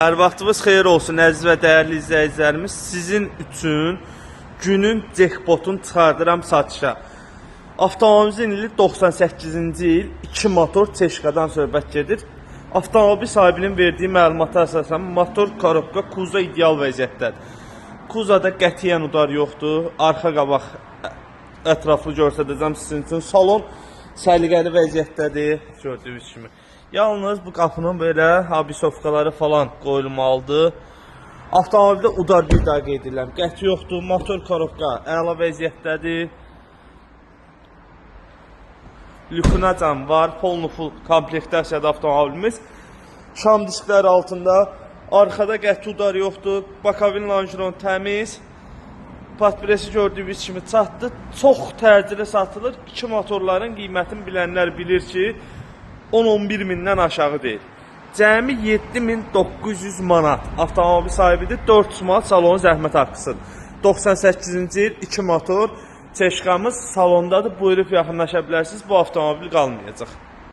Hər vaxtınız xeyir olsun əziz və dəyərli izləyicilərimiz. Sizin üçün günün jackpotunu çıxardıram satışa. Avtomobilimizin ili 98-ci il, 2 motor Çeşkadan söhbət gedir. Avtomobil sahibinin verdiyi məlumata əsasən motor, korobka, kuza ideal vəziyyətdədir. Kuzada qətiyyən udar yoxdur. Arxa qabaq ətraflı göstərəcəm sizin üçün. Salon səliqəli vəziyyətdədir, gördüyünüz kimi. Yalnız bu qapının belə abisovkaları falan qoyulmalıdır. Avtomobildə udar bir daha qeyd edirəm. Qəti yoxdur, motor korobka əla vəziyyətdədir. Lükunacan var, polnu full komplektasiyada avtomobilimiz. Şam diskləri altında, arxada qəti udar yoxdur. Bakavin longeron təmiz. Patpresi gördüyünüz kimi çatdı. Çox təcili satılır. İki motorların qiymətini bilənlər bilir ki, 10-11 mindən aşağı deyil. Cəmi 7900 manat. Avtomobil sahibidir. 400 manat salonun zəhmət haqqısıdır. 98-ci il 2 motor Çeşkamız salondadır. Buyurub yaxınlaşa bilərsiniz. Bu avtomobil qalmayacaq.